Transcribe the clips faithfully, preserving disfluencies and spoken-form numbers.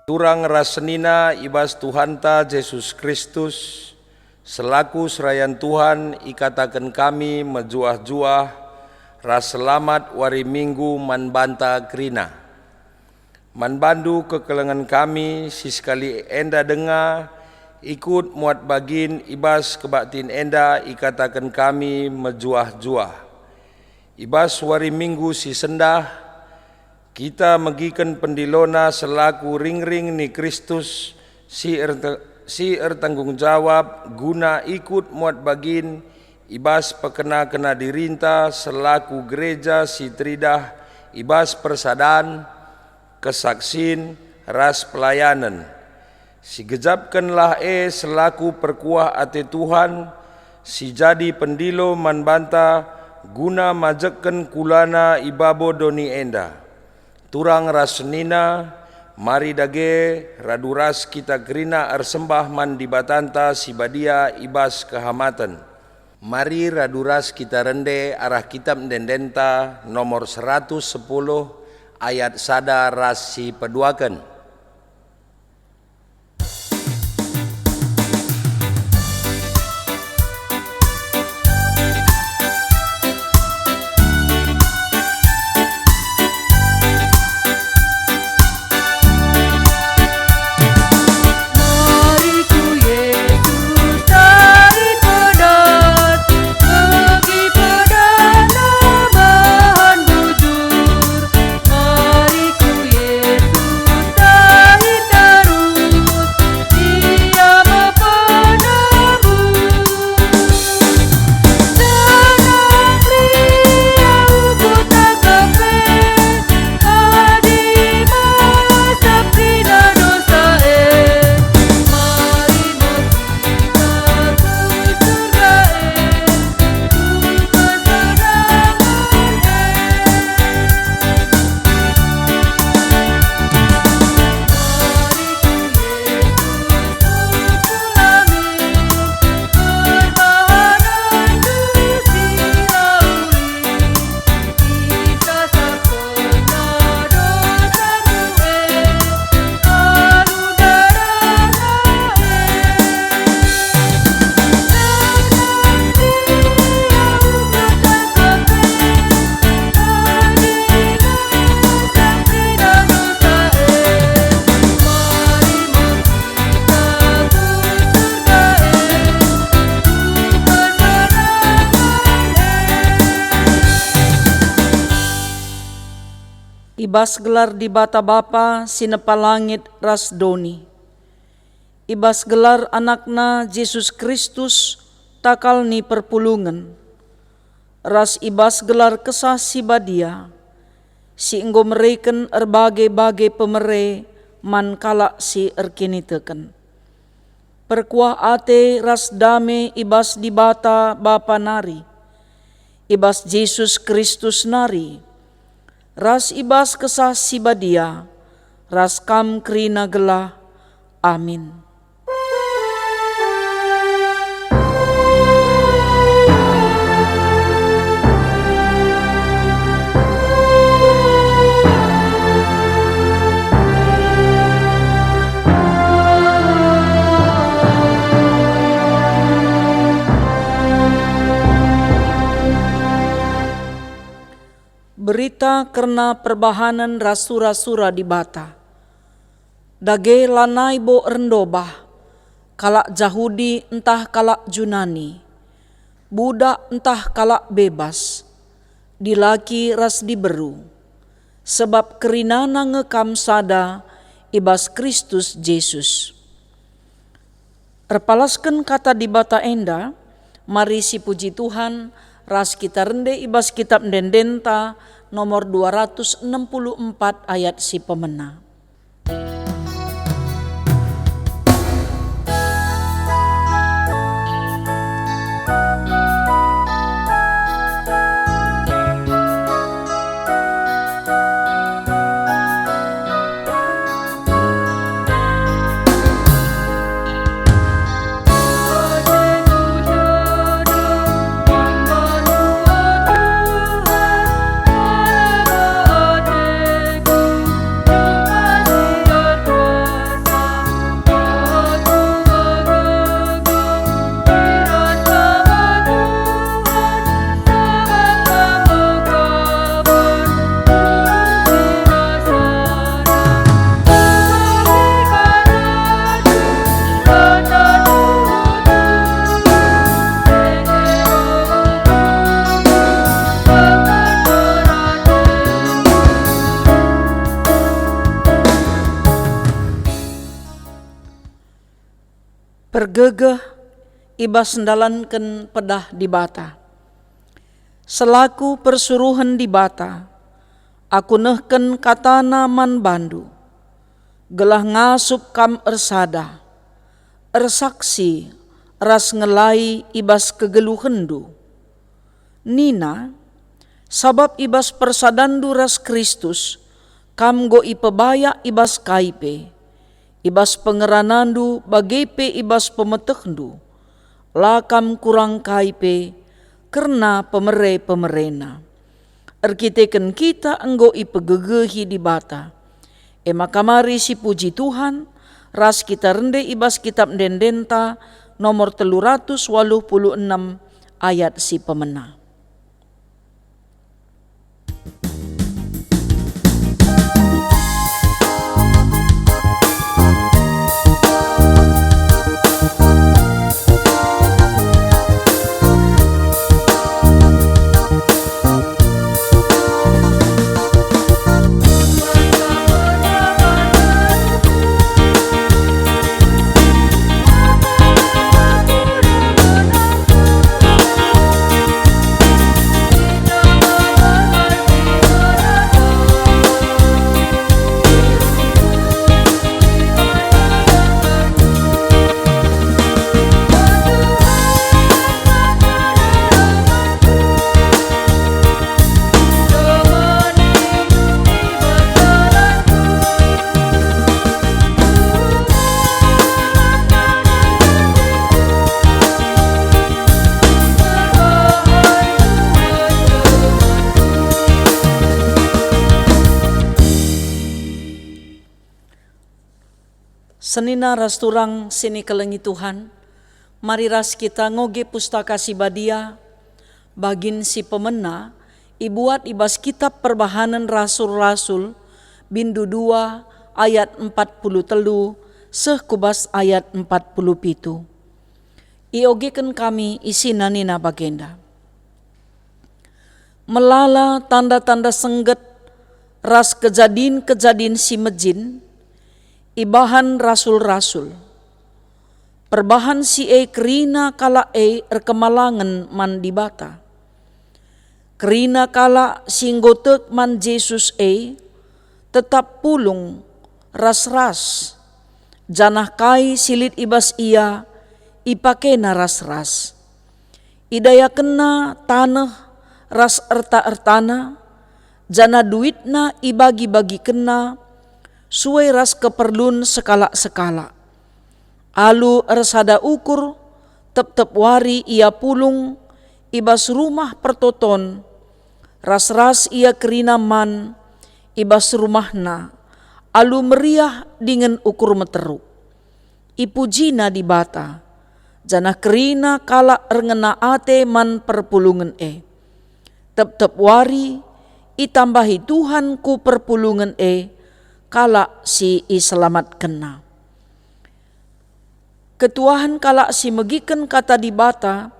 Turang ras senina i bas Tuhanta Jesus Kristus, selaku serayan Tuhan ikataken kami mejuah-juah ras selamat wari Minggu man banta kerina. Man bandu kekelengen kami si sekali enda denga ikut muat bagin i bas kebaktin enda ikataken kami mejuah-juah. I bas wari Minggu si sendah, kita megiken pendilona selaku ringring ni Kristus si erte-, si ertanggung jawab guna ikut muat bagin i bas pekena-kena dirinta selaku gereja si teridah i bas persadan, kesaksin, ras pelayanen. Sigejapkenlah e selaku perkuah ate Tuhan, si jadi pendilo man banta guna majekken kulana i babo doni enda. Turang ras senina, mari dage radu ras kita kerina ersembah man Dibatanta si Badia i bas kehamaten. Mari radu ras kita rende arah Kitab Ende-endenta nomor seratus sepuluh ayat sada ras si peduaken. I bas gelar Dibata Bapa si nepa langit ras doni, i bas gelar AnakNa Jesus Kristus, takal ni perpulungen, ras i bas gelar Kesah Si Badia, si enggo mereken erbage-bage pemere man kalak si erkiniteken. Perkuah ate ras dame i bas Dibata Bapa nari, i bas Jesus Kristus nari, ras i bas Kesah Si Badia, ras kam kerina gelah. Amin. Berita kerna perbahanen ras sura-sura Dibata. Dage lanai bo erndobah, kalak Jahudi ntah kalak Junani, budak ntah kalak bebas, dilaki ras diberu, sebab kerinana nge kam sada i bas Kristus Jesus. Erpalasken Kata Dibata enda, mari sipuji Tuhan ras kita rende i bas Kitab Ende-endenta nomor dua ratus enem puluh empat ayat si pemena. Gegeh i bas ndalanken pedah Dibata. Selaku persuruhen Dibata, aku nehken katana man bandu, gelah ngasup kam ersada, ersaksi ras ngelai i bas kegeluhenndu. Nina, "Sabap i bas persadanndu ras Kristus, kam enggo ipebayak i bas kai pe, i bas pengeranandu bage pe i bas pemetehndu, la kam kurang kai pe kerna pemere-pemereNa." Erkiteken kita enggo ipegegehi Dibata, e maka mari sipuji Tuhan, ras kita rende i bas Kitap Ende-endenta nomor telu ratus waluh puluh enem ayat si pemena. Senina ras turang si nikelengi Tuhan, mari ras kita ngoge Pustaka Si Badia, bagin si pemena, ibuat i bas Kitap Perbahanen Rasul-rasul, bindu dua, ayat empat puluh telu seh ku bas ayat empat puluh pitu. Iogeken kami isina nina bagenda. Melala tanda-tanda sengget ras kejadin-kejadin si mejin ibahan rasul-rasul. Perbahan si e kerina kalak e erkemalangen man Dibata. Kerina kalak si enggo tek man Jesus e tetap pulung ras-ras, janah kai si lit i bas ia ipakena ras-ras. Idayakenna taneh ras erta-ertana, janah duitna ibagi-bagikenna sue ras keperlun sekalak-sekalak. Alu ersada ukur, tep-tep wari ia pulung i bas rumah pertoton, ras-ras ia kerina man i bas rumahna, alu meriah dingen ukur meteruk. Ipujina Dibata, janah kerina kalak erngena ate man perpulungen e. Tep-tep wari itambahi Tuhan ku perpulungen e kalak si iselamatkenNa. Ketuahen kalak si megiken Kata Dibata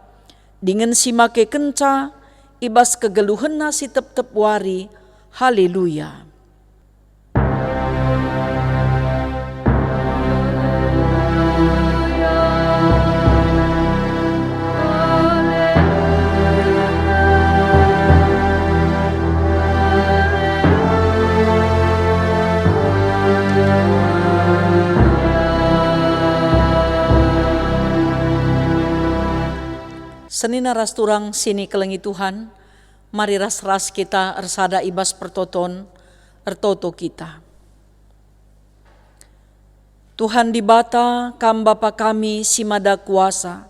dingen si makekenca i bas kegeluhenna si tep-tep wari. Haleluya! Senina ras turang si nikelengi Tuhan, mari ras-ras kita ersada i bas pertoton, ertoto kita. Tuhan Dibata, Kam Bapa kami si Mada Kuasa,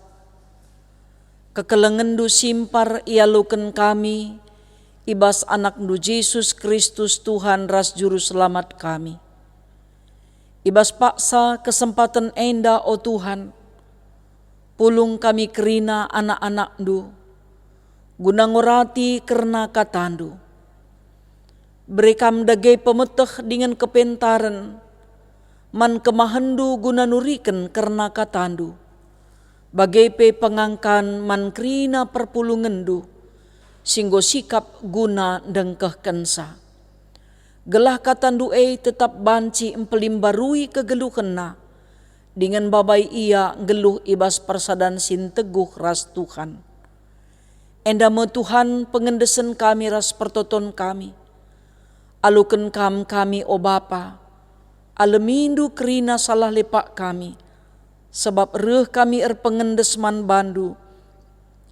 kekelengenNdu simpar ialoken kami i bas AnakNdu Jesus Kristus, Tuhan ras Juru Selamat kami. I bas paksa kesempaten enda, o Tuhan, pulung kami kerina anak-anakNdu, guna ngorati kerna KataNdu. Bere Kam dage pemeteh dingen kepentaren man kemahenNdu guna nuriken kerna KataNdu, bage pe pengangkan man kerina perpulungenNdu si enggo sikap guna ndengkehkenca. Gelah KataNdu e tetap banci mpelimbarui kegeluhenna, dingen babai ia nggeluh i bas persadan si nteguh ras Tuhan. Enda me Tuhan pengendesen kami ras pertoton kami. Aloken Kam kami, o Bapa, alemindu kerina salah lepak kami, sabap reh kami erpengendes man bandu,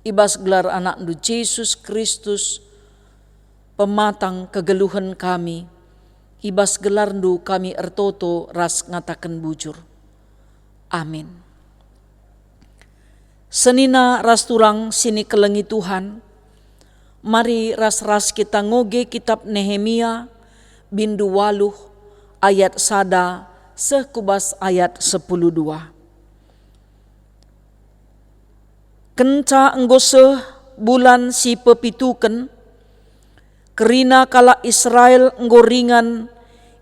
i bas gelar AnakNdu Jesus Kristus, pematang kegeluhen kami, i bas gelarNdu kami ertoto ras ngataken bujur. Amin. Senina ras turang si nikelengi Tuhan, mari ras-ras kita ngoge kitab Nehemia, bindu waluh, ayat sada seh ku bas ayat sepuluh dua. Kenca enggo seh bulan si pepituken, kerina kalak Israel enggo ringan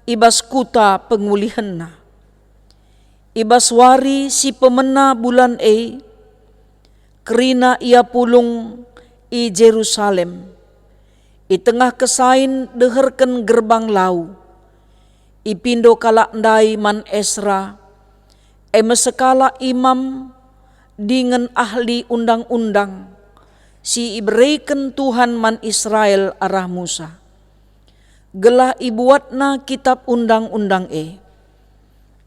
i bas kuta pengulihenna. I bas wari si pemena bulan e, kerina ia pulung i Jerusalem, i tengah kesain deherken Gerbang Lau. Ipindo kalak ndai man Esra, e me sekalak imam dingen ahli Undang-undang, si ibereken Tuhan man Israel arah Musa, gelah ibuatna kitab Undang-undang e.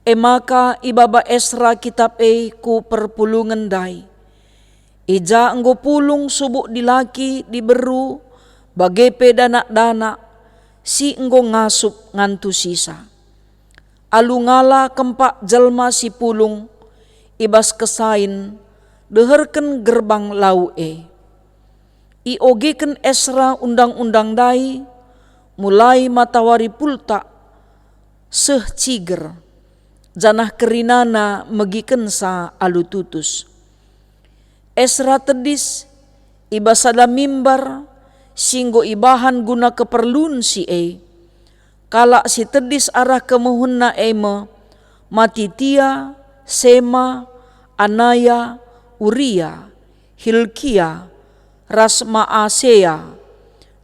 E maka ibaba Esra kitab e ku perpulungen ndai, i ja enggo pulung subuk dilaki diberu, bage pe danak-danak si enggo ngasup ngantusisa. Alu ngala kempak jelma si pulung i bas kesain deherken Gerbang Lau e. Iogeken Esra Undang-undang ndai, mulai matawari pultak seh ciger, janah kerinana megikensa alu tutus. Esra tedis i bas sada mimbar si enggo ibahan guna keperlun si e. Kalak si tedis arah kemuhenna e me: Matitia, Sema, Anaya, Uria, Hilkia, ras Maasea,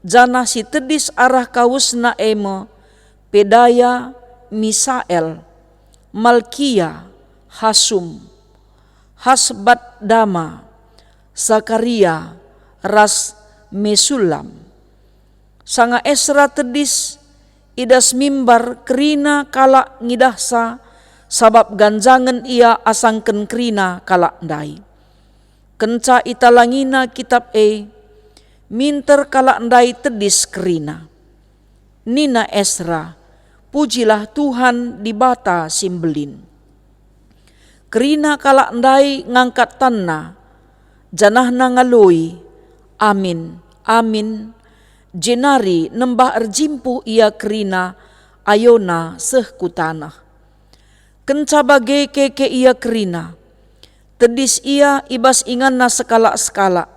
janah si tedis arah kawesna e me: Pedaya, Misael, Malkia, Hasum, Hasbadama, Sakaria, ras Mesulam. Sanga Esra tedis i das mimbar, kerina kalak ngidahsa, sabap ganjangen ia asangken kerina kalak ndai. Kenca italangina kitab e, minter kalak ndai tedis kerina. Nina Esra, "Pujilah Tuhan Dibata si Mbelin." Kerina kalak ndai ngangkat tanna, janahna ngaloi, "Amin, amin," jenari nembah erjimpuh ia kerina ayona seh ku taneh. Kenca bage keke ia kerina, tedis ia i bas inganna sekalak-sekalak,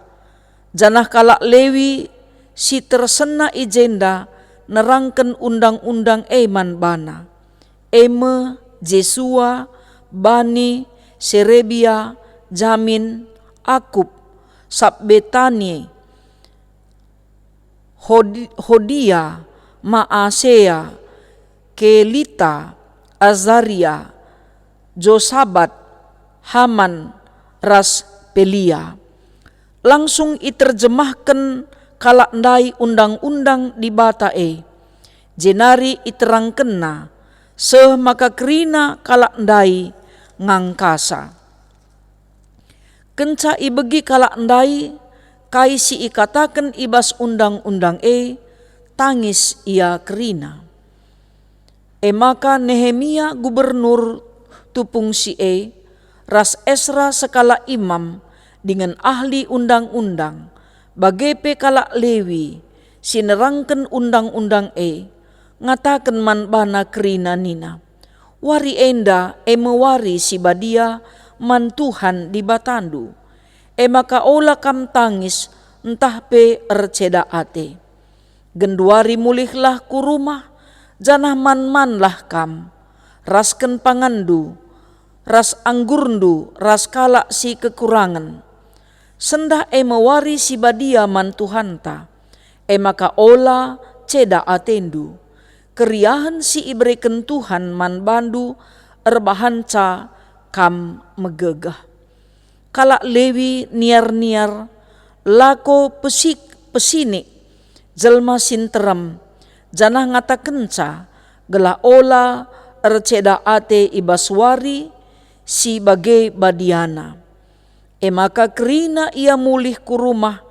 janah kalak Lewi si tersena i jenda nerangken Undang-undang e man bana, e me Jesua, Bani, Serebia, Jamin, Akub, Sabetani, Hodi-, Hodia, Maasea, Kelita, Azaria, Josabat, Haman, ras Pelia. Langsung iterjemahken kalak ndai Undang-undang Dibata e, jenari iterangkenna, seh maka kerina kalak ndai ngangkasa. Kenca ibegi kalak ndai kai si ikataken i bas Undang-undang e, tangis ia kerina. E maka Nehemia gubernur tupung si e, ras Esra sekalak imam dingen ahli Undang-undang, bage pe kalak Lewi si nerangken Undang-undang e, ngataken man bana kerina nina, "Wari enda e me wari si badia man Tuhan Dibatandu. E maka ola kam tangis ntah pe erceda ate. Genduari mulihlah ku rumah, janah man-manlah kam, rasken panganndu, ras anggurndu, ras kalak si kekurangen. Sendah e me wari si badia man Tuhanta, e maka ola ceda atendu. Keriahen si ibereken Tuhan man bandu erbahanca kam megegeh. Kalak Lewi niar-niar lako pesik-, pesinik jelma si nterem, janah ngatakenca gelah ola erceda ate i bas wari si bage badiana. E maka kerina ia mulih ku rumah,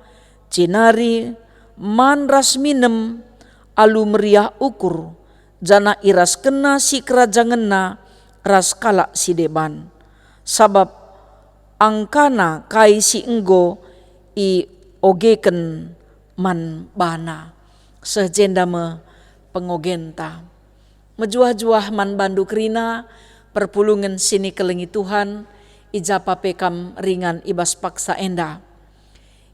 jenari man ras minem alu meriah ukur, janah iraskenna sikerajangenna ras kalak si deban, sabap angkana kai si enggo iogeken man bana. Seh jenda me pengogenta. Mejuah-juah man bandu kerina, perpulungen si nikelengi Tuhan, i ja pe kam ringan i bas paksa enda.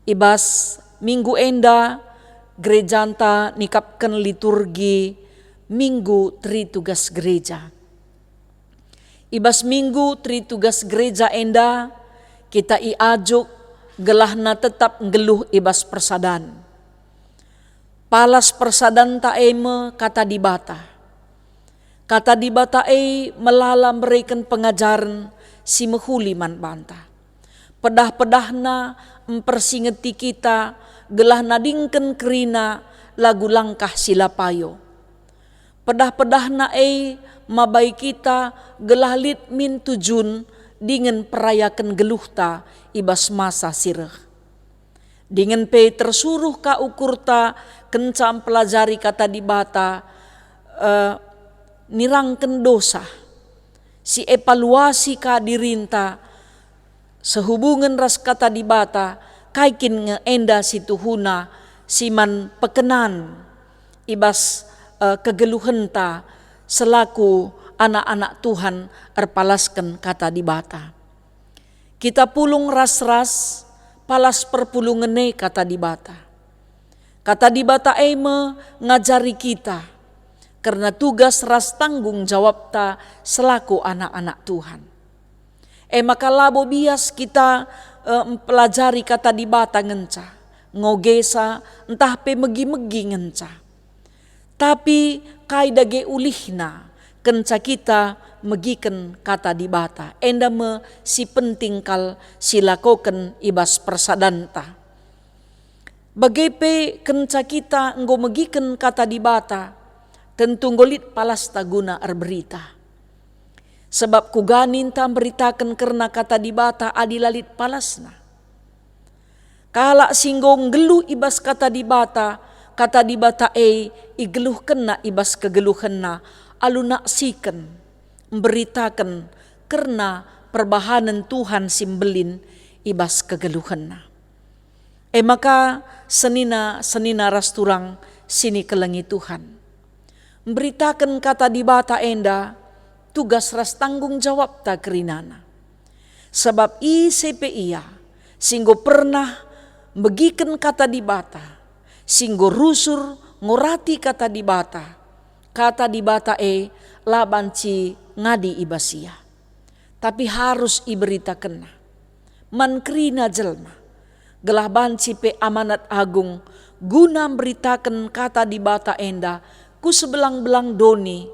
I bas minggu enda, gerejanta nikapken liturgi Minggu Tritugas Gereja. I bas Minggu Tritugas Gereja enda, kita iajuk gelahna tetap nggeluh i bas persadan. Palas persadanta e me Kata Dibata. Kata Dibata e melala mereken pengajaren si mehuli man banta. Pedah-pedahna mpersingeti kita gelah nadingken kerina lagu langkah si la payo. Pedah-pedahna e mabai kita gelah lit min tujun dingen perayaken geluhta i bas masa si reh. Dingen pe tersuruh ka ukurta kenca mpelajari Kata Dibata, eh, nirangken dosa, si evaluasi ka dirinta sehubungen ras Kata Dibata, kai kin nge enda si tuhuna si man pekenan i bas, eh, kegeluhenta selaku anak-anak Tuhan erpalasken Kata Dibata. Kita pulung ras-ras palas perpulungen e Kata Dibata. Kata Dibata e me ngajari kita kerna tugas ras tanggung jawabta selaku anak-anak Tuhan. E maka labo bias kita, eh, mpelajari Kata Dibata ngenca, ngogesa, ntah pe megi-megi ngenca. Tapi kai dage ulihna kenca kita megiken Kata Dibata? Enda me si penting kal si lakoken i bas persadanta. Bage pe kenca kita enggo megiken Kata Dibata, tentu enggo lit palasta guna erberita. Sebab kuga ninta mberitaken kerna Kata Dibata adi la lit palasna? Kalak si enggo nggeluh i bas Kata Dibata, Kata Dibata e igeluhkenna i bas kegeluhenna alu naksiken, mberitaken kerna perbahanen Tuhan si mbelin i bas kegeluhenna. E maka, senina-senina ras turang si nikelengi Tuhan, mberitaken Kata Dibata enda tugas ras tanggung jawabta kerinana. Sabap ise pe ia si enggo pernah megiken Kata Dibata, si enggo rusur ngorati Kata Dibata, Kata Dibata e la banci ngadi i bas ia, tapi harus iberitakenna man kerina jelma, gelah banci pe amanat agung guna mberitaken Kata Dibata enda ku sebelang-belang doni,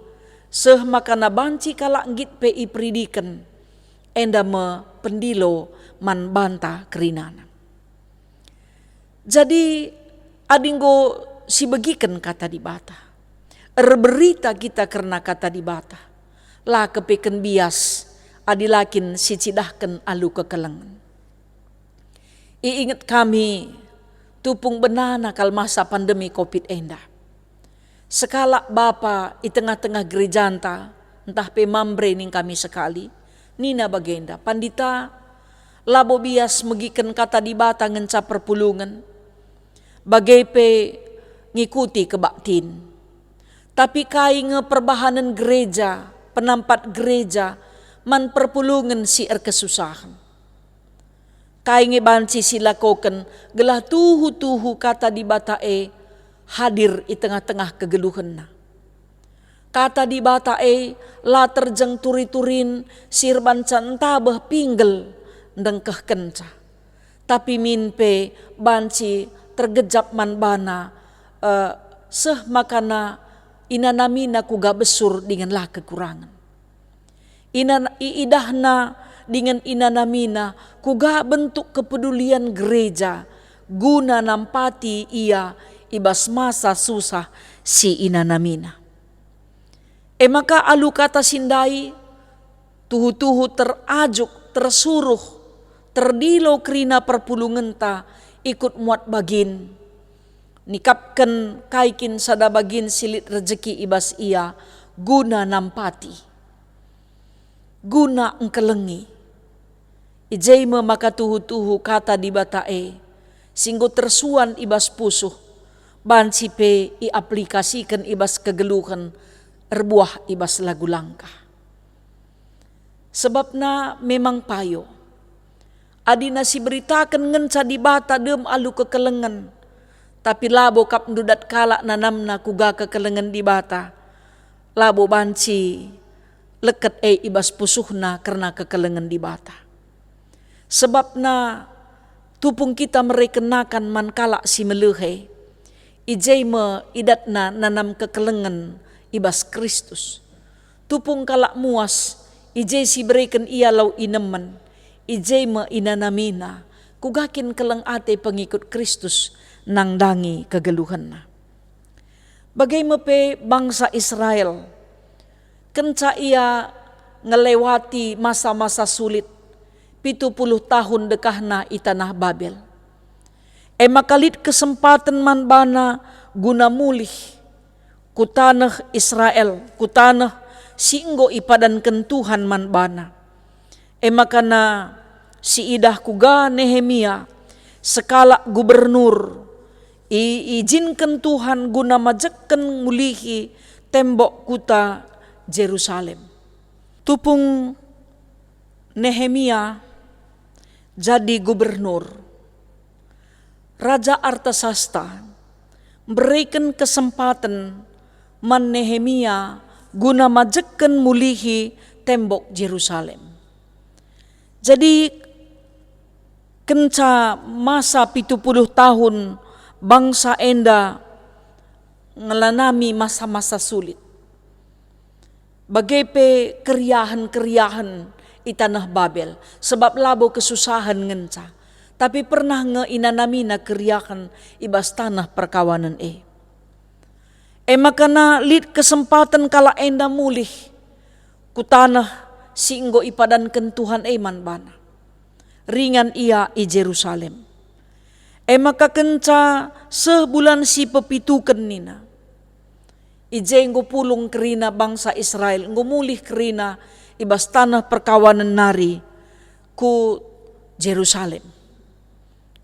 seh makana banci kalak nggit pe iperidiken, enda me pendilo man banta kerinana. Jadi, adi enggo sibegiken Kata Dibata, erberita kita kerna Kata Dibata, la kepeken bias adi la kin sicidahken alu kekelengen. Iinget kami, tupung benana kal masa pandemi covid enda. Sekalak bapa i tengah-tengah gerejanta, ntah pe mamre ning kami sekali, nina bagenda, "Pandita, labo bias megiken Kata Dibata ngenca perpulungen, bage pe ngikuti kebaktin. Tapi kai nge perbahanen gereja, penampat gereja, man perpulungen si erkesusahen? Kai nge banci silakoken gelah tuhu-tuhu Kata Dibata e hadir i tengah-tengah kegeluhenna? Kata Dibata e la terjeng turi-turin si erbanca ntabeh pinggel ndengkehkenca, tapi min pe banci tergejap man bana, eh, seh makana inanamina kuga besur dingen la kekurangen." Inan-, iidahna dingen inanamina kuga bentuk kepedulian gereja guna nampati ia i bas masa susah si inanamina. E maka alu kata si ndai, tuhu-tuhu terajuk, tersuruh, terdilo kerina perpulungenta ikut muat bagin, nikapken kai kin sada bagin si lit rejeki i bas ia guna nampati, guna engkelengi. I je me maka tuhu-tuhu kata Dibata e, si enggo tersuan i bas pusuh, banci pe iaplikasiken i bas kegeluhen, erbuah i bas lagu langkah. Sebabna memang payo. Adina siberitaken ngenca Dibata dem alu kekelengen, tapi labo kap ndudat kalak nanamna kuga kekelengen Dibata, labo banci leket e i bas pusuhna kerna kekelengen Dibata. Sebabna tupung kita mereken nakan man kalak si melehe, i je me idatna nanam kekelengen i bas Kristus. Tupung kalak muas, i je si bereken ia lau inemen, i je me inanamina, kuga kin keleng ate pengikut Kristus nandangi kegeluhenna. Bage me pe bangsa Israel, kenca ia ngelewati masa-masa sulit, pitu puluh tahun dekahna i tanah Babel. E maka lit kesempaten man bana guna mulih ku taneh Israel, ku taneh si enggo ipadanken Tuhan man bana. E maka na siidah kuga Nehemia, sekalak gubernur, iijinken Tuhan guna majekken mulihi tembok kuta Jerusalem. Tupung Nehemia jadi gubernur, Raja Artasasta mbereken kesempaten man Nehemia guna majekken mulihi tembok Jerusalem. Jadi, kenca masa pitu puluh tahun bangsa enda ngelanami masa-masa sulit. Bage pe keriahen-keriahen i taneh Babel, sebab labo kesusahen ngenca, tapi pernah nge inanamina keriahen i bas taneh perkawanen e. E maka na lit kesempaten kalak enda mulih ku taneh si enggo ipadanken Tuhan e man bana. Ringan ia i Jerusalem. E maka kenca seh bulan si pepituken nina, i je enggo pulung kerina bangsa Israel, enggo mulih kerina i bas taneh perkawanen nari ku Jerusalem,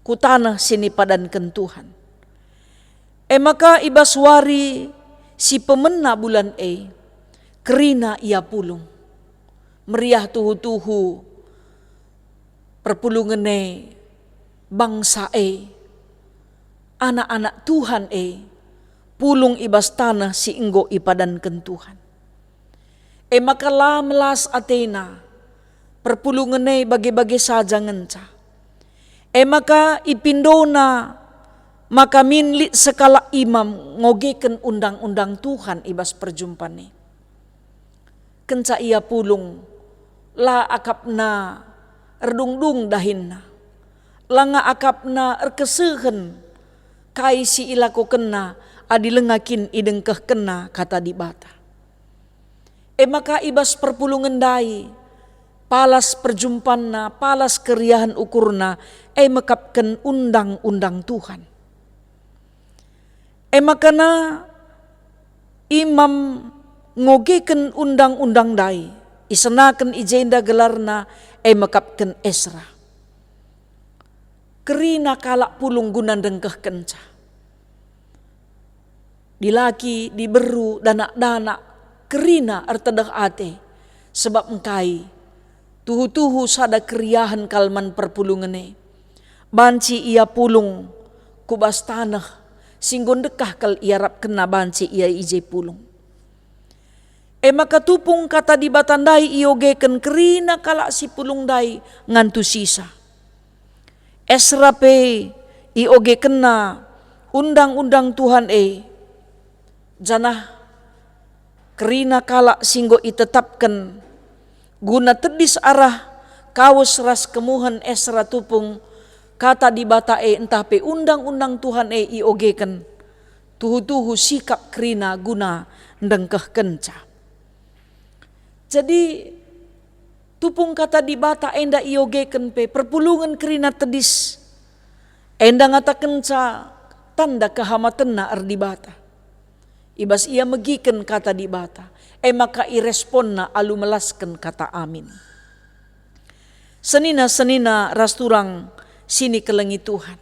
ku taneh si nipadanken Tuhan. E maka i bas wari si pemena bulan e, kerina ia pulung. Meriah tuhu-tuhu perpulungen e, bangsa e, anak-anak Tuhan e, pulung i bas taneh si enggo ipadanken Tuhan. E maka la melas atena, perpulungen e bage-bage saja ngenca. E maka ipindona maka min lit sekalak imam ngogeken undang-undang Tuhan i bas perjumpan e. Kenca ia pulung, la akapna erdungdung dahinna, langa akapna erkesehen kai si ilakokenna adi langa kin idengkehkenna kata Dibata. E maka i bas perpulungen ndai, palas perjumpanna, palas keriahen ukurna, e mekapken undang-undang Tuhan. E maka na imam ngogeken undang-undang ndai, isenaken i jenda gelarna, e mekapken Esra. Kerina kalak pulung guna ndengkehkenca. Dilaki, diberu, danak-danak, kerina ertedeh ate, sebab engkai tuhu-tuhu sada keriahen kal man perpulungen e. Banci ia pulung ku bas taneh si enggo ndekah kal iarapkenna banci ia i je pulung. E maka tupung kata Dibata ndai iogeken kerina kalak si pulung ndai ngantusisa. Esra pe iogekenna undang-undang Tuhan e, janah kerina kalak si enggo itetapken Guna tedis arah kawes ras kemuhen Esra tupung Kata Dibata e ntah pe Undang-undang Tuhan e iogeken, tuhu-tuhu sikap kerina guna ndengkehkenca. Jadi, tupung Kata Dibata enda iogeken pe perpulungen kerina tedis. Enda ngatakenca tanda kehamatenna erdibata. I bas ia megiken Kata Dibata, e maka iresponna alu melasken kata amin. Senina-senina ras turang si nikelengi Tuhan,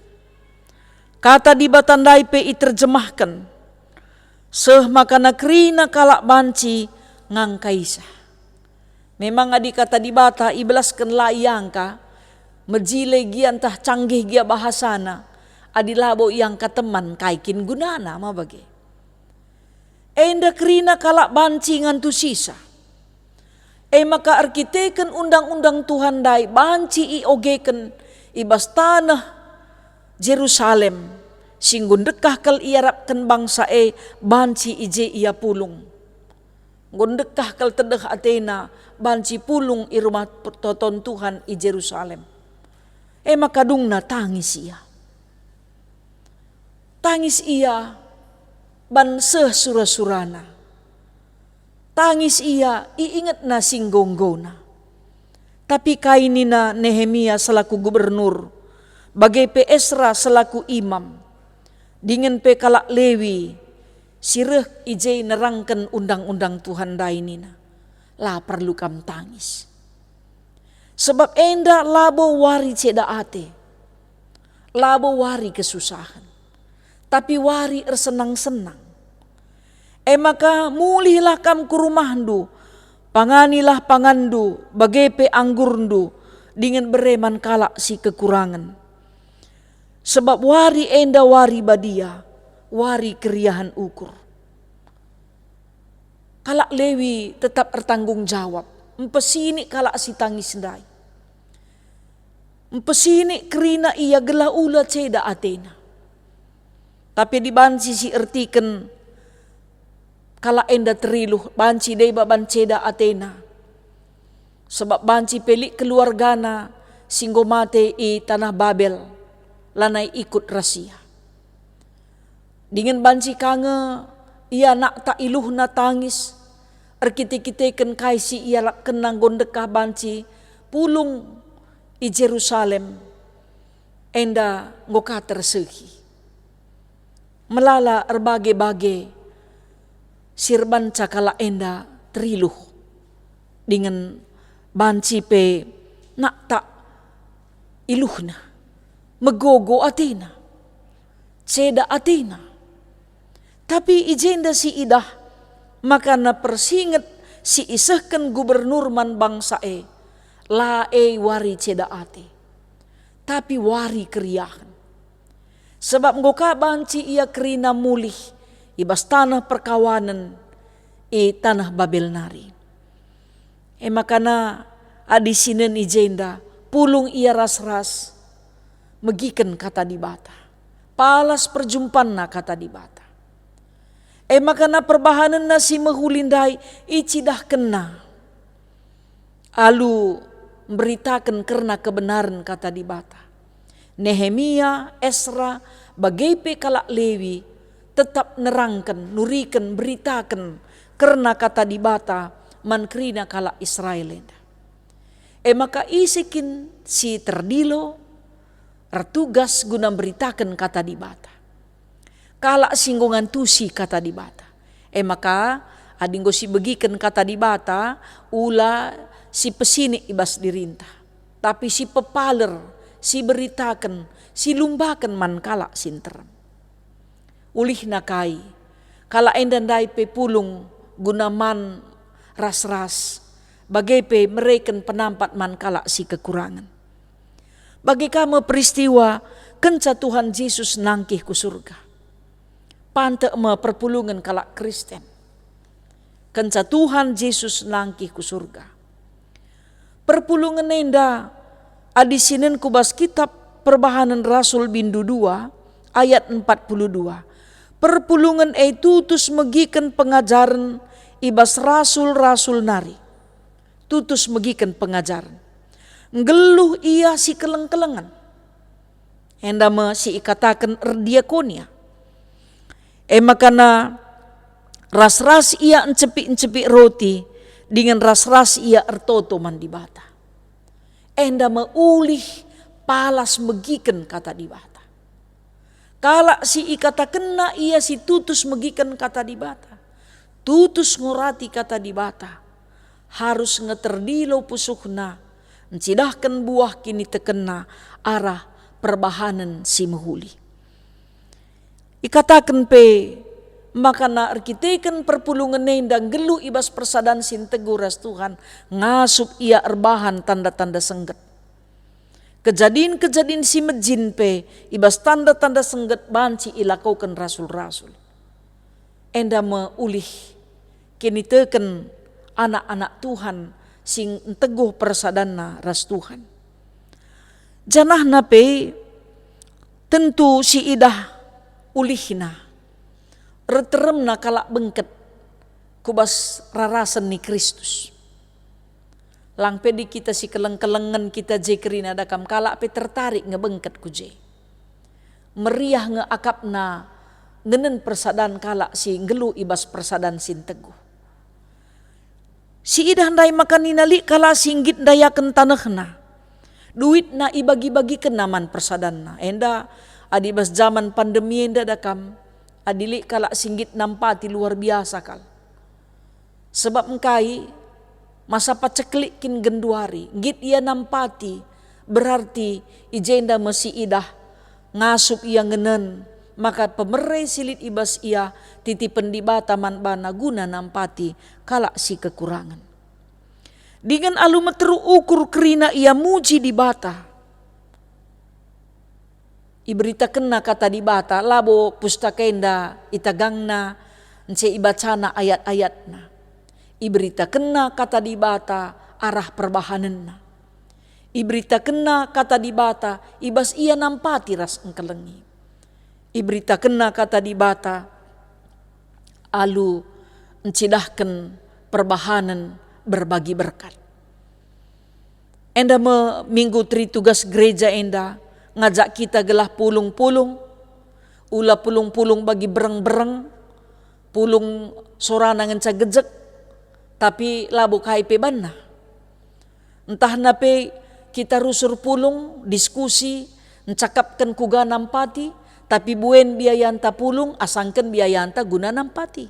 Kata Dibata ndai pe iterjemahken, seh maka kerina kalak banci ngangkaisa. Memang adi Kata Dibata ibelasken la iangka, mejile gia ntah canggih gia bahasana, adi labo iangka teman, kai kin gunana ma bage? Enda kerina kalak banci ngantusisa. E maka erkiteken Undang-undang Tuhan ndai banci iogeken i bas taneh Jerusalem, si enggo ndekah kal iarapken bangsa e, banci i je ia pulung. Enggo ndekah kal tedeh atena banci pulung i rumah pertoton Tuhan i Jerusalem. E maka dungna tangis ia. Tangis ia ban seh sura-surana. Tangis ia iingetna si enggo-enggona. Tapi kai nina Nehemia selaku gubernur, bage pe Esra selaku imam, dingen pe kalak Lewi si reh i je nerangken Undang-undang Tuhan ndai nina, "La perlu kam tangis. Sebab enda labo wari ceda ate, labo wari kesusahen, tapi wari ersenang-senang. E maka mulihlah kam ku rumahndu, panganilah panganndu, bage pe anggurndu, dingen bere man kalak si kekurangen. Sebab wari enda wari badia, wari keriahen ukur." Kalak Lewi tetap ertanggung jawab, mpesinik kalak si tangis ndai. Mpesinik kerina ia gelah ula ceda atena. Tapi adi banci si ertiken kalak enda teriluh, banci deba ban ceda atena. Sebab banci pe lit keluargana si enggo mate i taneh Babel, lanai ikut ras ia. Dingen banci ka nge ia nakta iluhna tangis, erkite-kiteken kai si iarapkenna enggo ndekah banci pulung i Jerusalem, enda enggo ka tersehi. Melala erbage-bage si erbanca kalak enda teriluh, dingen banci pe nakta iluhna, megogo atena, ceda atena. Tapi i jenda si idah maka persinget si isehken gubernur man bangsa e, la e wari ceda ate, tapi wari keriahen. Sebab enggo ka banci ia kerina mulih i bas taneh perkawanen i taneh Babel nari. E maka adi sinen i jenda, pulung ia ras-ras megiken Kata Dibata, palas perjumpanna Kata Dibata. E maka perbahanenna si mehuli ndai icidahkenna alu mberitaken kerna kebenaren Kata Dibata. Nehemia, Esra, bage pe kalak Lewi tetap nerangken, nuriken, mberitaken kerna Kata Dibata man kerina kalak Israel enda. E maka ise kin si terdilo, ertugas guna mberitaken Kata Dibata? Kalak si enggo ngantusi Kata Dibata. E maka, adi enggo sibegiken Kata Dibata, ula sipesinik i bas dirinta, tapi sipepaler, siberitaken, silumbaken man kalak si nterem. Ulihna kai, kalak enda ndai pe pulung guna man ras-ras, bage pe mereken penampat man kalak si kekurangen. Bage ka me peristiwa kenca Tuhan Jesus nangkih ku Surga. Pantek me perpulungen kalak Kristen kenca Tuhan Jesus nangkih ku Surga. Perpulungen enda, adi sinen ku bas kitab Perbahanen Rasul bindu dua ayat empat puluh dua, perpulungen e tutus megiken pengajaren i bas rasul-rasul nari. Tutus megiken pengajaren. Nggeluh ia si keleng-kelengen. Enda me si ikataken erdiakonia. E makana ras-ras ia encepik-encepik roti, dingen ras-ras ia ertoto man Dibata. Enda me ulih palas megiken Kata Dibata. Kalak si ikatakenna ia si tutus megiken Kata Dibata, tutus ngurati Kata Dibata, harus nge terdilo pusuhna, ncidahken buah kinitekenna arah perbahanen si mehuli. Ikataken pe, makana erkiteken perpulungen enda nggeluh i bas persadan si nteguh ras Tuhan, ngasup ia erbahan tanda-tanda sengget. Kejadin-kejadin si mejin pe i bas tanda-tanda sengget banci ilakoken rasul-rasul. Enda me ulih kiniteken anak-anak Tuhan si nteguh persadanna ras Tuhan. Janahna pe tentu si idah ulihna, erteremna kalak bengket ku bas rarasen ni Kristus. Lang pe di kita si keleng-kelengen kita je kerina da kam, kalak pe tertarik nge bengket ku je. Meriah nge akapna ngenen persadan kalak si nggeluh i bas persadan si nteguh. Si idah ndai maka nina lit kalak si nggit ndayaken tanehna, duitna ibagi-bagikenna man persadanna. Enda adi bas jaman pandemi enda da kam, adi lit kalak si nggit nampati luar biasa kal. Sebab engkai? Masa paceklik kin genduari, nggit ia nampati, berarti i jenda me si idah, ngasup ia ngenen, maka pemere si lit i bas ia titipen Dibata man bana guna nampati kalak si kekurangen. Dingen alu meteruk ukur kerina ia muji Dibata. Iberitakenna Kata Dibata, labo pustaka enda itagangna, nce ibacana ayat-ayatna. Iberitakenna Kata Dibata arah perbahanenna. Iberitakenna Kata Dibata i bas ia nampati ras engkelengi. Iberitakenna Kata Dibata alu ncidahken perbahanen berbagi berkat. Enda me Minggu Teri Tugas Gereja enda ngajak kita gelah pulung-pulung, ula pulung-pulung bagi bereng-bereng, pulung sorana ngenca gejek, tapi labo kai pe banna. Ntahna pe kita rusur pulung, diskusi, ncakapken kuga nampati, tapi buen biayanta pulung asangken biayanta guna nampati.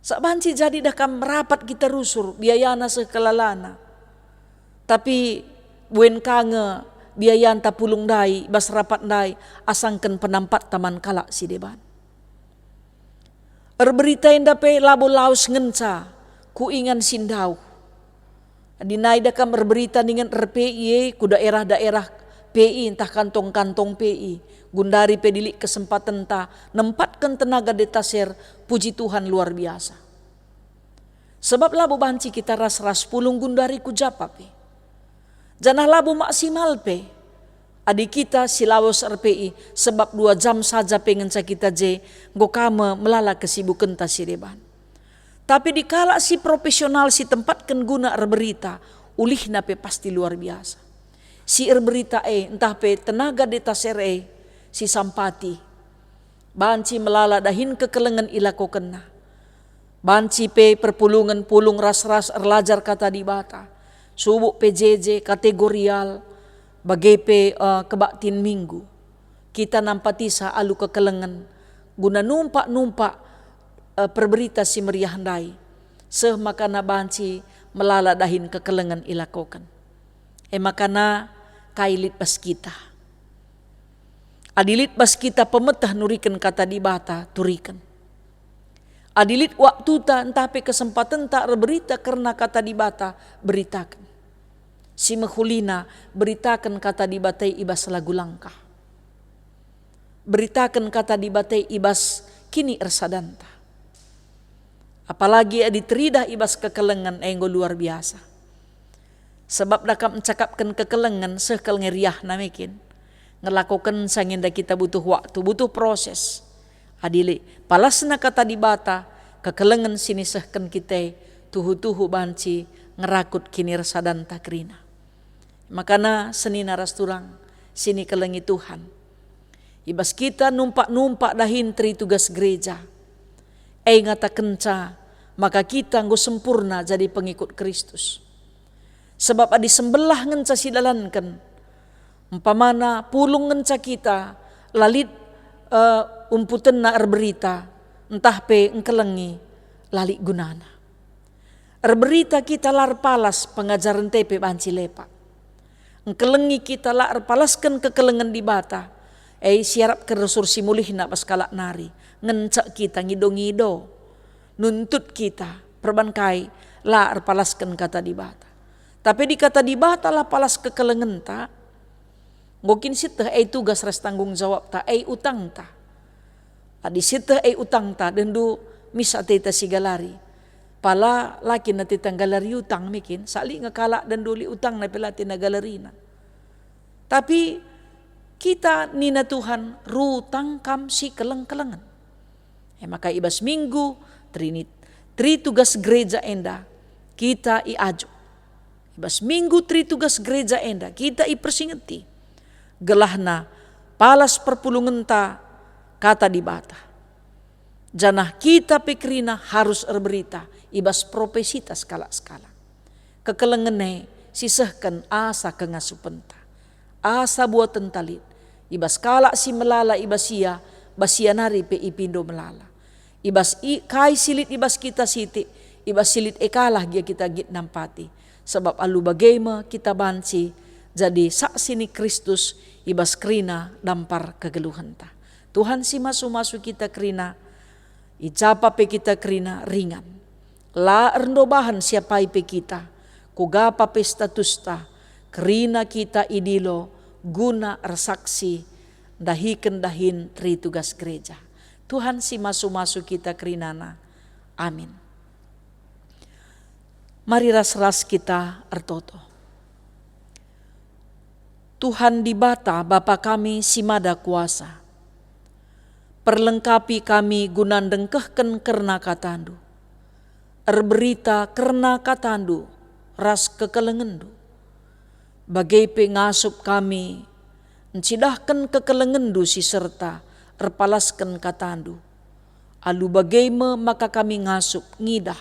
Sak banci jadi dah kam rapat kita rusur, biayana seh kelalana. Tapi buen ka nge biayanta pulung ndai, bas rapat ndai, asangken penampatta man kalak si deban. Erberita enda pe labo lawes ngenca ku ingan si ndauh. Adi nai da kam erberita ningen er-P I e ku daerah-daerah P I ntah kantong-kantong P I, gundari pe dilik kesempatenta nempatken tenaga detaser, puji Tuhan luar biasa. Sebab labo banci kita ras-ras pulung gundari ku japa pe. Janah labo maksimal pe adi kita si lawes er-P I, sebab dua jam saja pe ngenca kita je, enggo ka me melala kesibukenta si deban. Tapi adi kalak si profesional si tempatken guna erberita, ulihna pe pasti luar biasa. Si erberita e, ntah pe tenaga detaser e, si sampati, banci melala dahin kekelengen ilakokenna. Banci pe perpulungen pulung ras-ras erlajar Kata Dibata, subuk P J J, kategorial, bage pe, eh, kebaktin Minggu. Kita nampatisa alu kekelengen guna numpak-numpak, eh, perberita si meriah ndai, seh makana banci melala dahin kekelengen ilakoken. E makana kai lit bas kita? Adi lit bas kita pemeteh nuriken Kata Dibata, turiken. Adi lit waktuta ntah pe kesempatenta erberita kerna Kata Dibata, beritaken. Si mehulina, beritaken Kata Dibata i bas lagu langkah. Beritaken Kata Dibata i bas kini ersadanta. Apalagi adi teridah i bas kekelengen, enggo luar biasa. Sebab da kam ncakapken kekelengen, seh kal nge riahna me kin. Ngelakokenca nge enda kita butuh waktu, butuh proses. Adi lit palasna Kata Dibata, kekelengen si nisehken kita e tuhu-tuhu banci ngerakut kinirsadanta kerina. Makana senina ras turang si nikelengi Tuhan, i bas kita numpak-numpak dahin teri tugas gereja, e ngatakenca maka kita enggo sempurna jadi pengikut Kristus. Sebab adi sembelah ngenca sidalanken, umpamana pulung ngenca kita, la lit, eh, umputenna erberita, ntah pe engkelengi, la lit gunana. Erberita kita la erpalas, pengajaren e pe banci lepak. Engkelengi kita la erpalasken kekelengen Dibata, e siarapken resur si mulihna bas kalak nari, ngencek kita ngido-ngido, nuntut kita, perban kai la erpalasken Kata Dibata. Tapi adi Kata Dibata la palas kekelengenta, enggo kin sieteh e tugas ras tanggung jawabta, e utangta. Adi sieteh e utangta, dendu mis ateta sigalari. Pala la kin ateta nggalari utang me kin, sali nge kalak dendu lit utangna pe la atena galarina. Tapi kita nina Tuhan, "Rutang kam si keleng-kelengen." E maka i bas minggu Trinit, teri tugas gereja enda kita iajuk. I bas minggu teri tugas gereja enda kita ipersingeti, gelahna palas perpulungenta Kata Dibata. Janah kita pe kerina harus erberita i bas profesi ta sekalak-sekalak. Kekelengen e sisehken asa kengasupenta, asa buatenta lit, i bas kalak si melala i bas ia, bas ia nari pe ipindo melala. I bas i, kai si lit i bas kita sitik, i bas si lit e kalah gia kita nggit nampati. Sebab alu bage me kita banci jadi saksi ni Kristus i bas kerina dampar kegeluhenta. Tuhan si masu-masu kita kerina, i japa pe kita kerina ringan. La erndobahen siapai pe kita, kuga pa pe statusta, kerina kita idilo guna ersaksi ndahiken dahin teri tugas gereja. Tuhan si masu-masu kita kerinana. Amin. Mari ras-ras kita ertoto. Tuhan Dibata, Bapa kami si Mada Kuasa, perlengkapi kami guna ndengkehken kerna KataNdu, erberita kerna KataNdu ras kekelengenNdu. Bage pe ngasup kami ncidahken kekelengenNdu si serta erpalasken KataNdu. Alu bage me maka kami ngasup ngidah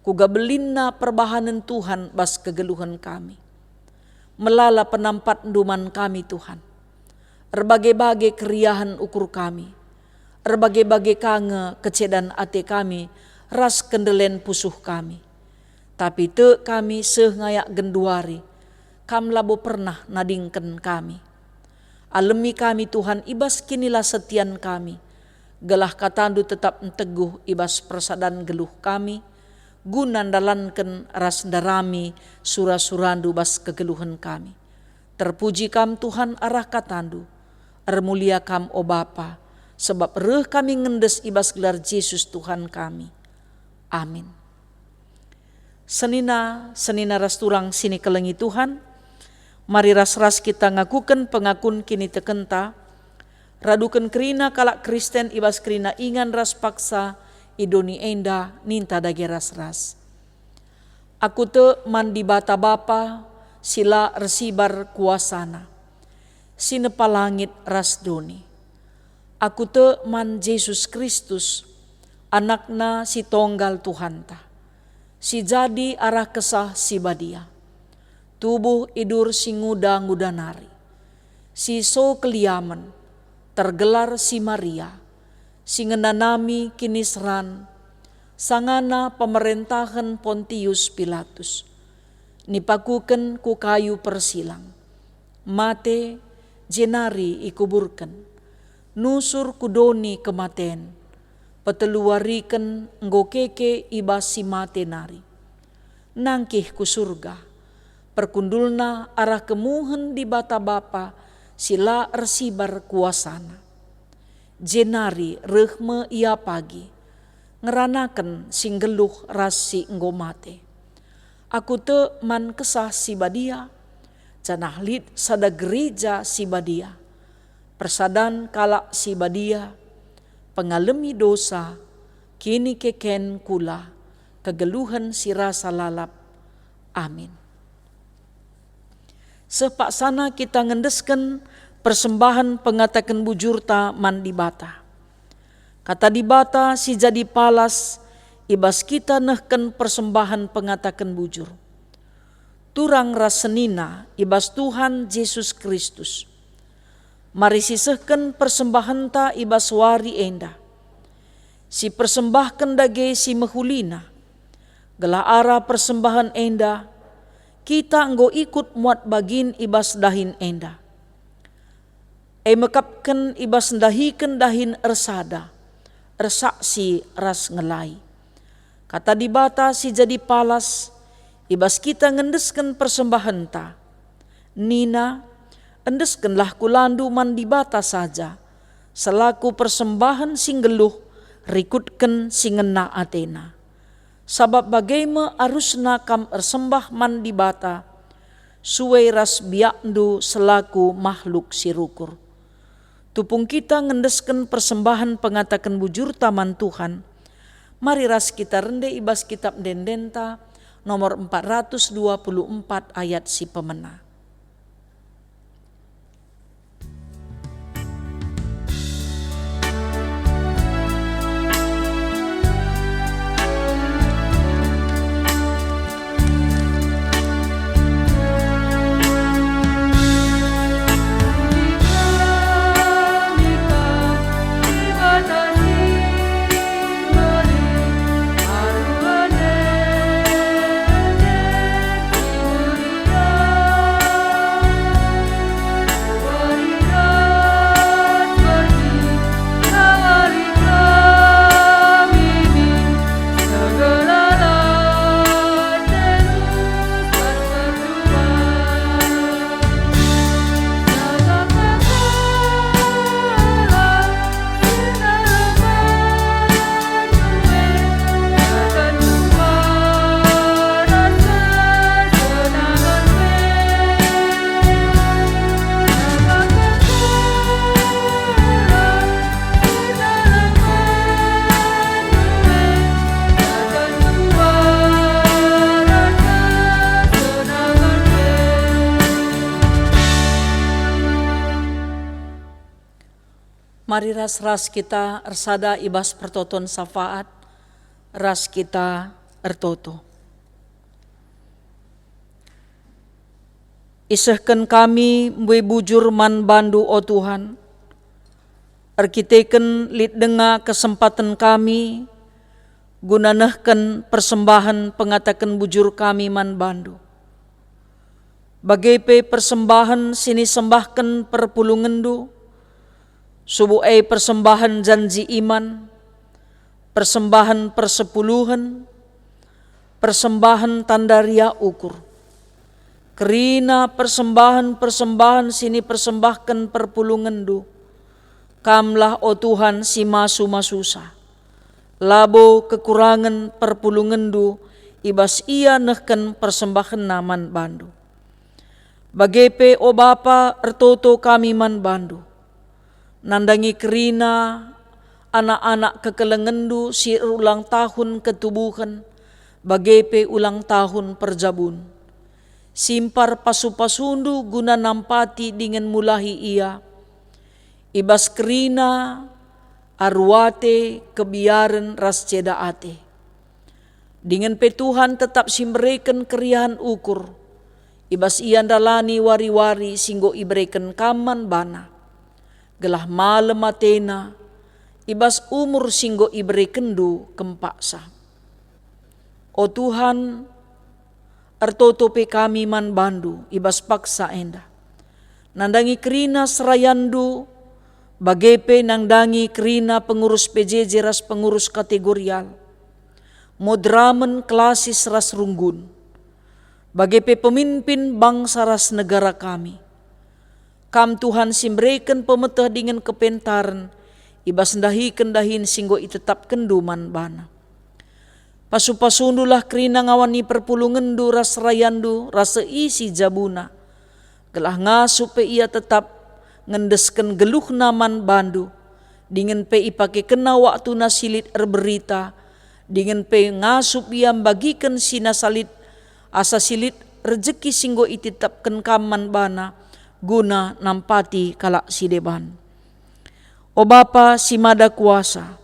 kuga belinna perbahanen Tuhan bas kegeluhen kami. Melala penampatNdu man kami, Tuhan. Erbage-bage keriahen ukur kami, erbage-bage ka nge kecedan ate kami ras kendelen pusuh kami. Tapi tek kami seh ngayak genduari, Kam labo pernah nadingken kami. Alemi kami, Tuhan, i bas kinilasetian kami, gelah KataNdu tetap nteguh i bas persadan geluh kami, guna ndalanken ras ndarami sura-suraNdu bas kegeluhen kami. Terpuji Kam, Tuhan, arah KataNdu. Ermulia Kam, o Bapa, sebab reh kami ngendes i bas gelar Jesus, Tuhan kami. Amin. Senina, senina ras turang si nikelengi Tuhan, mari ras-ras kita ngakuken pengakun kinitekenta, raduken kerina kalak Kristen i bas kerina ingan ras paksa i doni enda ninta dage ras-ras. Aku tek man Dibata Bapa si la ersibar kuasaNa, si nepa langit ras doni. Aku tek man Jesus Kristus, AnakNa si tonggal Tuhanta, si jadi arah Kesah Si Badia, tubuh idur si nguda-nguda nari, si so keliamen, tergelar si Maria, si ngenanami kiniseran, sangana pemerentahen Pontius Pilatus, nipakuken ku kayu persilang, mate, jenari ikuburken, nusur ku doni kematen, peteluwariken enggo keke i bas si mate nari. Nangkih ku Surga, perkundulna arah kemuhen Dibata Bapa si la ersibar kuasaNa. Jenari reh me Ia pagi, ngeranaken si nggeluh ras si enggo mate. Aku tek man Kesah Si Badia, janah lit sada gereja si badia, persadan kalak si badia, pengalemi dosa, kinikeken kula, kegeluhen si rasa lalap. Amin. Seh paksana kita ngendesken persembahen pengataken bujurta man Dibata. Kata Dibata si jadi palas i bas kita nehken persembahen pengataken bujur. Turang ras senina i bas Tuhan Jesus Kristus. Mari sisehken persembahenta i bas wari enda. Sipersembahken dage si mehulina, gelah arah persembahen enda, kita enggo ikut muat bagin i bas dahin enda. E mekapken i bas ndahiken dahin ersada, ersaksi ras ngelai. Kata Dibata si jadi palas, i bas kita ngendesken persembahenta. Nina, "Endeskenlah kulandu man Dibata saja, selaku persembahen si nggeluh, rikutken si ngena atena." Sabap bage me arusna kam ersembah man Dibata, sue ras biakndu selaku mahluk si rukur. Tupung kita ngendesken persembahen pengataken bujurta man Tuhan, mari ras kita rende i bas Kitap Ende-endenta nomor empat ratus dua puluh empat ayat si pemena. Mari ras-ras kita ersada i bas pertoton syafaat, ras kita ertoto. Isehken kami mbue bujur man baNdu, o Tuhan, erkiteken lit denga kesempaten kami guna nehken persembahen pengataken bujur kami man baNdu. Bage pe persembahen si nisembahken perpulungenNdu, subuk e persembahen janji iman, persembahen persepuluhen, persembahen tanda riah ukur. Kerina persembahen-persembahen si nipersembahken perpulungenNdu, Kamlah, o Tuhan, si masu-masusa. Labo kekurangen perpulungenNdu i bas ia nehken persembahenna man baNdu. Bage pe, o Bapa, ertoto kami man baNdu. Nandangi kerina anak-anak kekelengenNdu si erulang tahun ketubuhen, bage pe ulang tahun perjabun. Simpar pasu-pasuNdu guna nampati dingen mulahi ia, i bas kerina aru ate, kebiaren ras ceda ate. Dingen pe Tuhan tetap si mbereken keriahen ukur, i bas ia ndalani wari-wari si enggo ibereken Kam man bana, gelah malem atena i bas umur si enggo iberekenNdu kempaksa. O Tuhan, ertoto pe kami man baNdu i bas paksa enda. Nandangi kerina serayanNdu, bage pe nandangi kerina pengurus P J J ras pengurus kategorial, moderamen, klasis ras runggun, bage pe pemimpin bangsa ras negara kami. Kam, Tuhan, si mbereken pemeteh dingen kepentaren i bas ndahiken dahin si enggo itetapkenNdu man bana. Pasu-pasuNdulah kerina ngawani perpulungenNdu ras serayanNdu ras seisi jabuna, gelah ngasup pe ia tetap ngendesken geluhna man baNdu, dingen pe ipakekenna waktuna si lit erberita, dingen pe ngasup ia mbagiken si nasa lit, asa si lit rejeki si enggo itetapken Kam man bana, guna nampati kalak si deban. O Bapa si Mada Kuasa,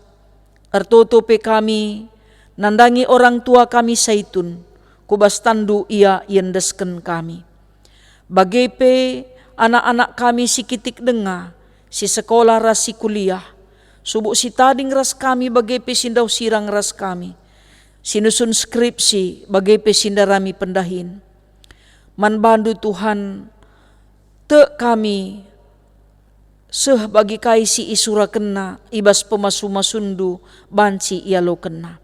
ertoto pe kami nandangi orang tua kami Saitun, ku bas tanNdu ia iendesken kami. Bage pe anak-anak kami si kitik denga, si sekolah ras si kuliah, subuk si tading ras kami bage pe si ndauh sirang ras kami, si nusun skripsi bage pe si ndarami pendahin. Man bandu Tuhan, tek kami seh bagi kai si isurakenna i bas pemasu-masunndu banci ialokenna.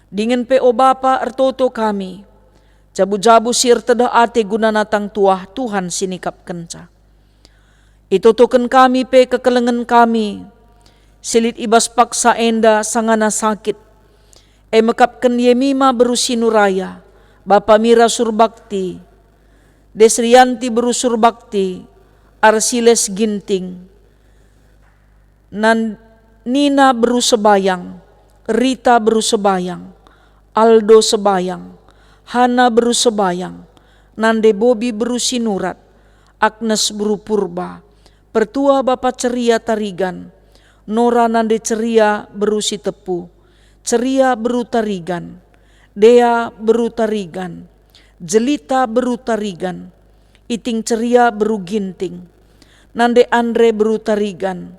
Dingen pe, o Bapa, ertoto kami, jabu-jabu si ertedeh ate guna natang tuah Tuhan si nikapkenca. Itotoken kami pe kekelengen kami si lit i bas paksa enda sangana sakit. E mekapken Yemima beru Sinuraya, Bapa Mira Surbakti, Desrianti beru Surbakti, Arsiles Ginting, Nan-, Nina beru Sebayang, Rita beru Sebayang, Aldo Sebayang, Hana beru Sebayang, Nande Bobi beru Sinurat, Agnes beru Purba, Pertua Bapa Ceria Tarigan, Nora Nande Ceria beru Sitepu, Ceria beru Tarigan, Dea beru Tarigan, Jelita beru Tarigan, Iting Ceria beru Ginting, Nande Andre beru Tarigan,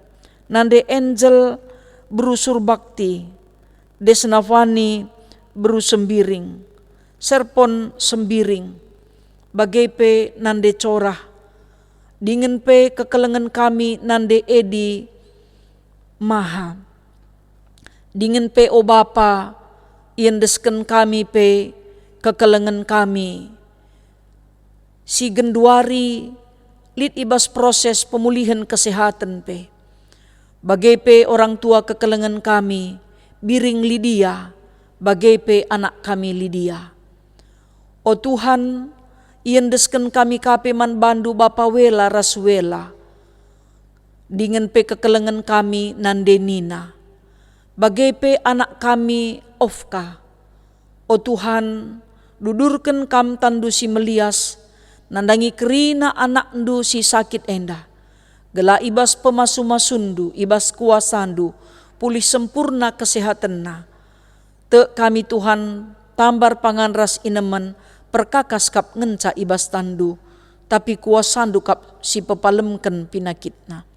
Nande Angel beru Surbakti, Desnavani beru Sembiring, Serpon Sembiring, bage pe Nande Corah, dingen pe kekelengen kami Nande Edi Maha. Dingen pe, o Bapa, iendesken kami pe kekelengen kami si genduari lit i bas proses pemulihen kesehaten pe. Bage pe orang tua kekelengen kami, Biring Lidia, bage pe anak kami Lidia. O Tuhan, iendesken kami ka pe man bandu Bapa Wela ras Wela, dingen pe kekelengen kami Nande Nina, bage pe anak kami Ofka. O Tuhan, dudurken Kam tanNdu si melias, nandangi kerina anakNdu si sakit enda, gelah i bas pemasu-masuNdu, i bas kuasaNdu, pulih sempurna kesehatenna. Tek kami, Tuhan, tambar pangan ras inemen, perkakas kap ngenca i bas tanNdu, tapi kuasaNdu kap si pepalemken pinakitna.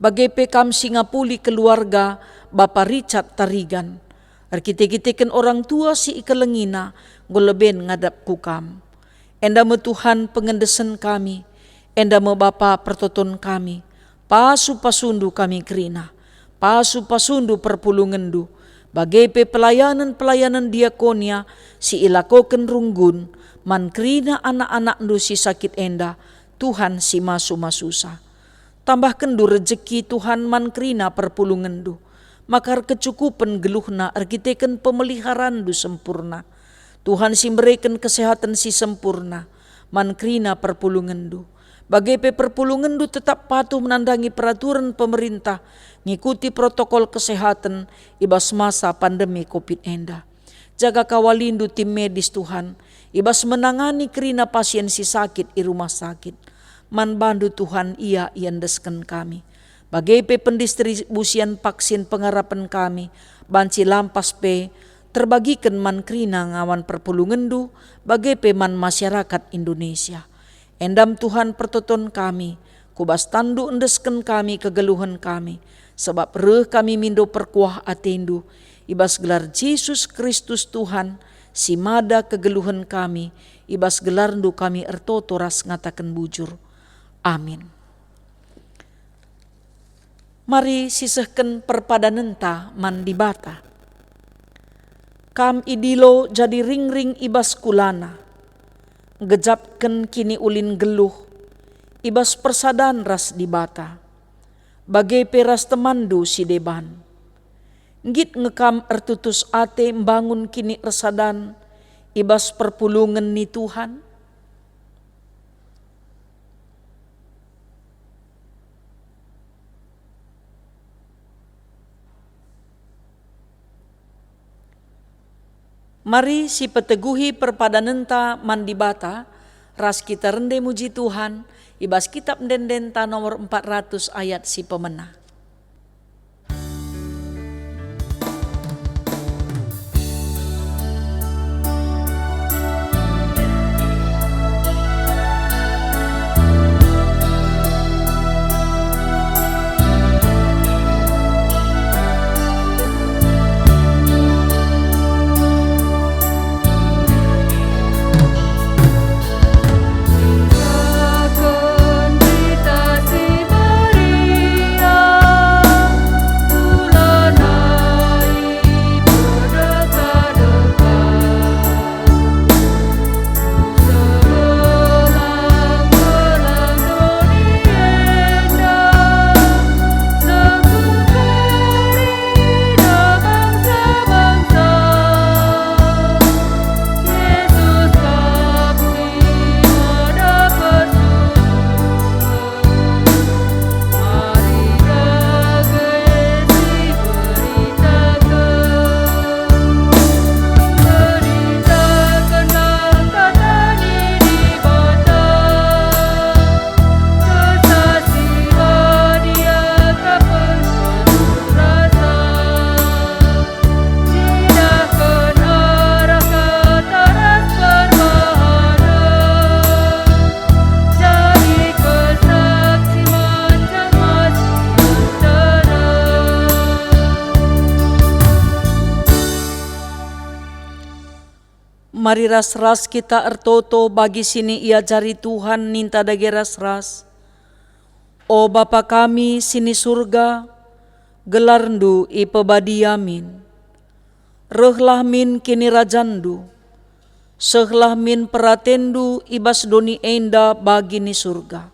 Bage pe Kam si ngapuli keluarga Bapa Richard Tarigan, erkite-kiteken orang tua si ikelengina, enggo leben ngadap ku Kam. Enda me, Tuhan, pengendesen kami, enda me, Bapa, pertoton kami. Pasu-pasuNdu kami kerina, pasu-pasuNdu perpulungenNdu, bage pe pelayanen-pelayanen diakonia si ilakoken runggun man kerina anak-anakNdu si sakit enda, Tuhan si masu-masusa. TambahkenNdu rejeki, Tuhan, man kerina perpulungenNdu, maka erkecukupen geluhna erkiteken pemeliharanNdu sempurna. Tuhan si mereken kesehaten si sempurna man kerina perpulungenNdu. Bage pe perpulungenNdu tetap patuh menandangi peraturen pemerintah, ngikuti protokol kesehaten i bas masa pandemi covid enda. Jaga kawalindu tim medis, Tuhan, i bas menangani kerina pasien si sakit i rumah sakit. Man bandu, Tuhan, ia iendesken kami. Bage pe pendistribusian vaksin pengarapen kami banci lampas pe terbagiken man kerina ngawan perpulungenndu, bage pe man masyarakat Indonesia. Endam Tuhan pertoton kami, ku bas tanNdu endesken kami kegeluhen kami, sabap reh kami mindo perkuah atendu, i bas gelar Jesus Kristus Tuhan, si mada kegeluhen kami, i bas gelarNdu kami ertoto ras ngataken bujur. Amin. Mari sisehken perpadanenta man Dibata. Kam idilo jadi ringring i bas kulana, ngejapken kiniulin geluh i bas persadan ras Dibata, bage pe ras temanndu si deban. Nggit nge kam ertutus ate mbangun kiniersadan i bas perpulungen ni Tuhan? Mari sipeteguhi perpadanenta man Dibata, ras kita rende muji Tuhan, i bas Kitap Ende-endenta nomor empat ratus ayat si pemena. Mari ras-ras kita ertoto bagi si niajari Tuhan ninta dage ras-ras. O Bapa kami si ni Surga, gelarNdu ipebadia min. Rehlah min kinirajanNdu. Sehlah min peratenNdu i bas doni enda bagi ni Surga.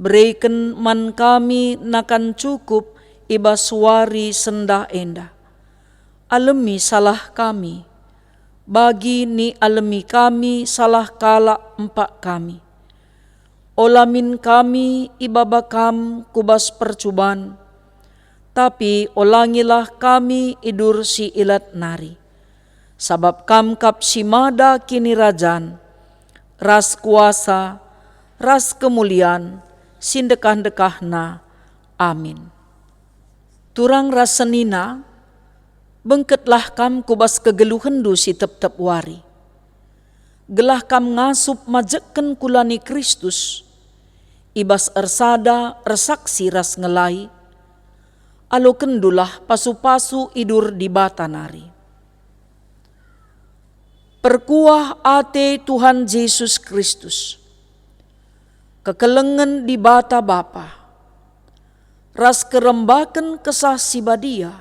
Bereken man kami nakan cukup i bas wari sendah enda. Alemi salah kami, bagi nialemi kami salah kalak empak kami. Ola min kami ibaba Kam ku bas percuban, tapi olangilah kami idur si ilat nari. Sabap Kam kap si mada kinirajan, ras kuasa, ras kemulian, si ndekah-ndekahna. Amin. Turang ras senina, bengketlah kam ku bas kegeluhenndu si tep-tep wari. Gelah kam ngasup majekken kulani Kristus, i bas ersada ersaksi ras ngelai, alokenndulah pasu-pasu idur Dibata nari. Perkuah ate Tuhan Jesus Kristus, kekelengen Dibata Bapa, ras kerembaken Kesah Si Badia,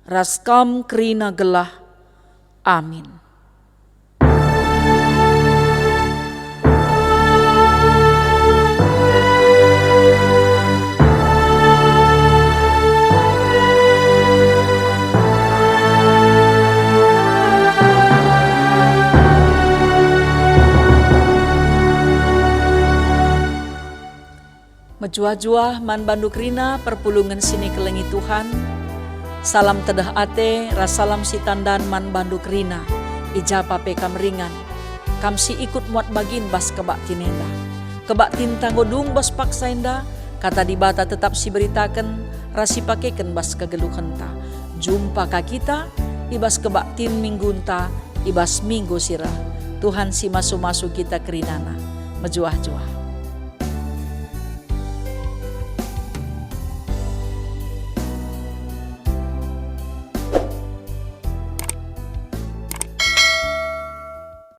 ras kam kerina gelah. Amin. Mejuah-juah man bandu kerina perpulungen si nikelengi Tuhan. Salam tedeh ate ras salam si tandan man bandu kerina, i ja pa pe kam ringan. Kam si ikut muat bagin bas kebaktin enda. Kebaktinta enggo dung bas paksa enda, Kata Dibata tetap siberitaken ras sipakeken bas kegeluhenta. Jumpa ka kita i bas kebaktin minggunta i bas minggu si reh. Tuhan si masu-masu kita kerinana. Mejuah-juah.